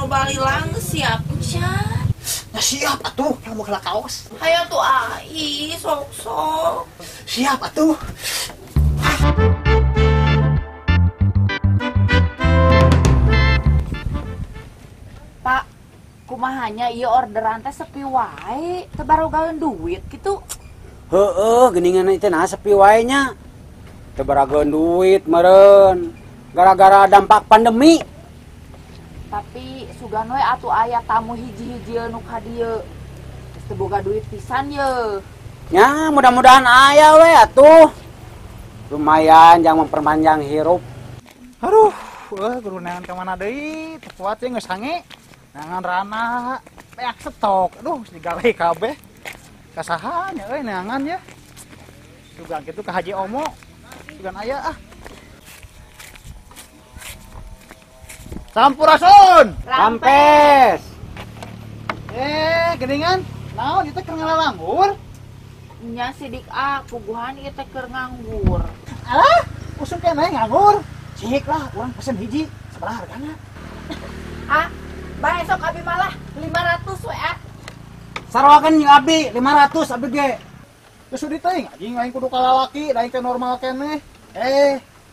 loba lilang siap can. Ya siap atuh, kamu kena kaos. Hayo tuh ai sok-sok. Siap atuh. Pak, kumahanya ieu orderan teh sepi wae, teu barogaeun duit kitu. Heeh, geuningan teh nah sepi wae nya. Teu barageun duit meureun. Gara-gara dampak pandemi. Tapi sugan we atuh aya tamu hiji-hiji nu ka dieu. Geus teu boga duit pisan ye. Nya, mudah-mudahan aya we atuh. Lumayan jang memperpanjang hirup. Aduh, guru neangan ka mana deui? Teu kuat ye geus sange. Neangan rana, beak stok. Aduh, geus digawe kabeh. Ka saha nya euy neangan ye. Sugan kitu ka Haji Omo. Sugan aya ah. Sampurasun. Rampes. Geningan, naon ieu teh keur ngalalanggur? Nya sidik ah, puguhan ieu teh keur nganggur. Alah, usum keneh nganggur. Cik lah, urang pesen hiji, sabaraha hargana? Ah, bae sok abi malah 500 we ah. Sarwakeun jeung abi 500 abi ge. Geus sudi teuing anjing aing kudu ka lalaki, da aing teh normal keneh.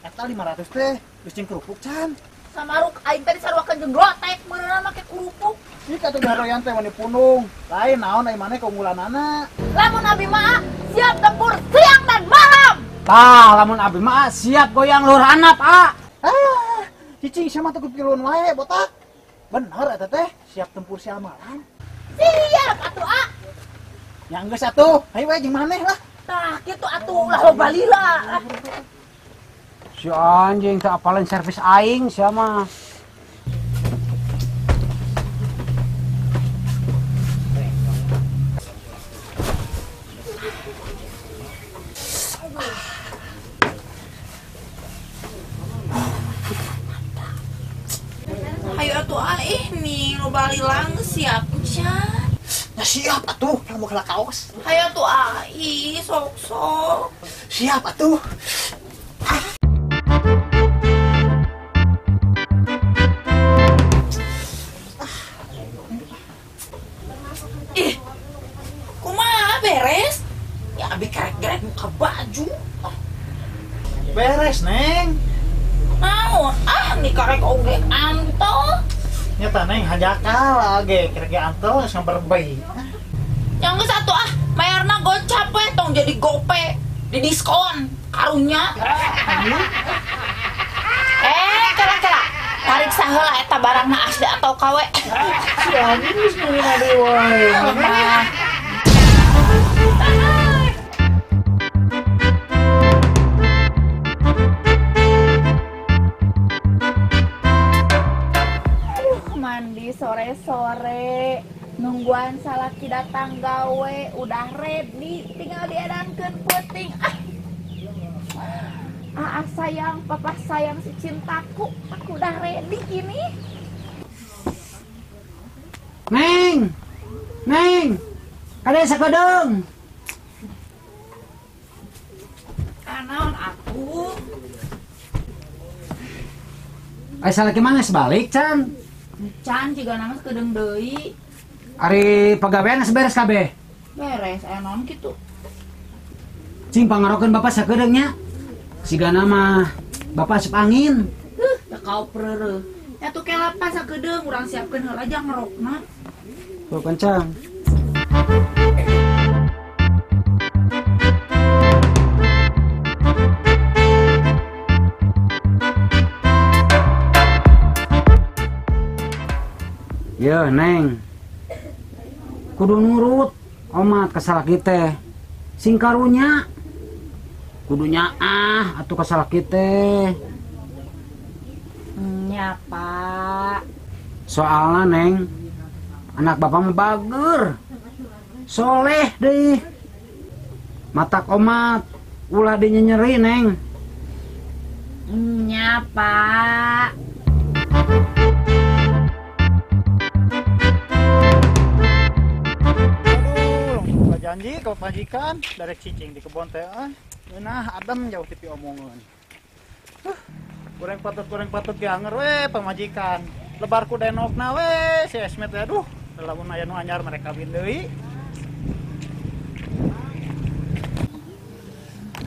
Eta 500 teh geus jeung kerupuk can. Samaruk aing tadi sarwakeun jeung lotek meureunna make kerupuk. Ieu katuh daroyan teh mani punung. Lain naon ai maneh keunggulanana. Lamun abi mah siap tempur siang dan malam. Tah, lamun abi mah siap goyang luhur handap, ah. Ah, cicing sia mah teu kupiluan wae botak. Bener eta teh, siap tempur siang malam. Siap atuh, ah. Ya geus atuh, hayu we jeung maneh lah. Tah, kitu atuh ulah loba lila. Si anjing teh apalan servis aing sia mah. Hayu atuh ah nih loba lilang siap can. Ya siap atuh, kamu kena kaos. Hayu atuh ah sok-sok. Siap atuh. Ih, kumaha beres? Ya abi kerek-gerek muka baju. Beres, Neng. Naon? Ah, nih karek oge antel. Nyata Neng hajakal oge kerek antel geus berbei. Yang geus atuh ah, bayarna gocap we tong jadi gope di diskon karunya. Kela-kela. Tarik saheula eta barangna asli atau KW. Si anjing geus meulina deui wae. Mandi sore-sore nungguan salaki datang gawe udah ready tinggal diedankeun peuting. Ah, sayang, papa sayang si cintaku, aku udah ready ini. Neng, Neng, kade sakedeung. Naon aku? Ai salaki mah geus balik can? Can jiga nama sakedeung deui. Ari pagawean geus beres kabeh? Beres, aya naon kitu? Cing pangarokeun bapak sakedeung nya. Sigana mah bapak asup angin. Da kau preureuh. Nya tuh kelapa sakedeung urang siapkeun heula aja ngerokna. Tuh kencang. Yo, Neng. Kudu nurut omat ka salaki teh. Sing karunya. Kudu nyaah atuh ka salaki teh. Nya, Pak. Soalna Neng, anak bapak mah bager. Soleh deui. Matak omat ulah dinyenyeri, Neng. Nya, Pak. Aduh, janji ke pajikan dari cicing di kebon teh. Nah, adem jauh tipi omongan. Goreng patut ge anger we pamajikan. Lebar ku denokna we si Esmet teh aduh, lamun aya nu anyar mereka kawin deui.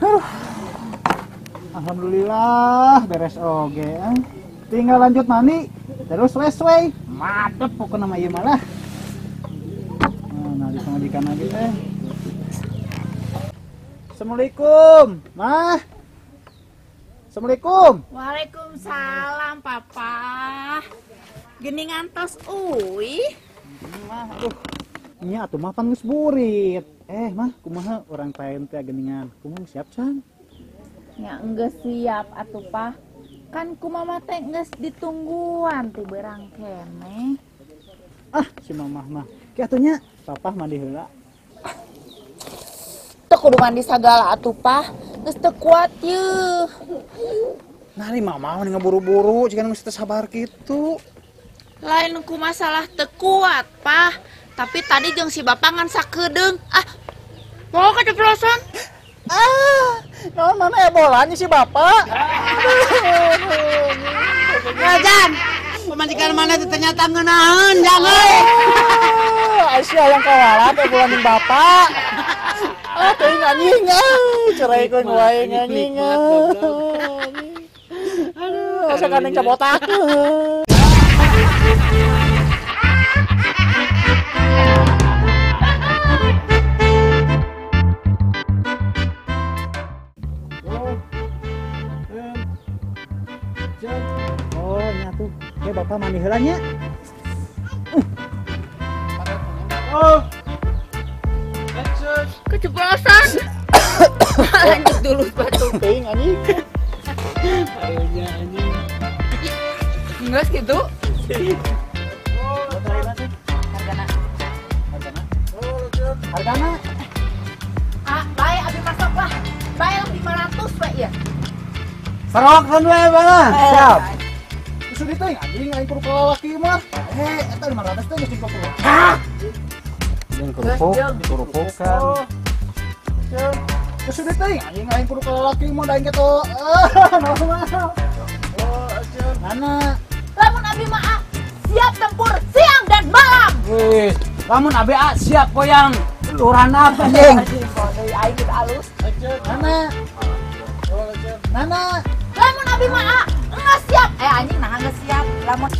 Aduh. Alhamdulillah beres oge. Tinggal lanjut mandi terus wes-we. Madep pokokna mah ieu malah. Nah, di pamajikan lagi teh. Assalamualaikum, Mah. Assalamualaikum. Waalaikumsalam, Papa. Geuningan tos uih. Mah, aduh. Nya atuh mah pan geus burit. Mah, kumaha urang paen teh geuningan? Kumaha siap can? Nya enggeus siap atuh, Pah. Kan ku mama teh geus ditungguan ti beurang keneh. Ah, si mamah mah. Ki atuh nya, Papa mandi heula. Teu kudu mandi sagala atuh, Pah. Geus teu kuat yeuh. Nah, ini mama mah ngeburu-buru jika geus teu sabar kitu. Lain ku masalah teu kuat, Pah. Tapi tadi jeung si bapak ngan sakedeung. Ah, mau keceplosan? Ah, naon mana ebola nya si bapak? Jan, pamajikan mana teh ternyata ngeunaheun, jang euy. Aisyah yang kawalat ebola jeung bapak. Ah, teuing anjing ah, cerai ku wae anjing. Aduh, asa kaneng cabotak. Oh, nya tuh. Oke, bapak mandi heula nya. Oh. Keceplosan. Lanjut dulu batuk. Teuing anjing. Aduhnya anjing. Enggak gitu. Oh, hargana. Hargana. Hargana. Ah, bae abi masuk lah. Bae 500 we ya. Serok kan we bana. Siap. Geus teh anjing aing kudu lalaki mah. Eta 500 teh geus 50. Hah? Jeung kerupuk, kerupukan. Geus teh anjing aing kudu lalaki mah da aing kitu. Ah, naon mah. Oh, mana? Lamun abi mah siap tempur siang dan malam. Wih, lamun abi siap goyang luran apa anjing. Deui aing geus alus. Mana? Nana. Lamun abi mah geus siap. Anjing nah geus siap. Lamun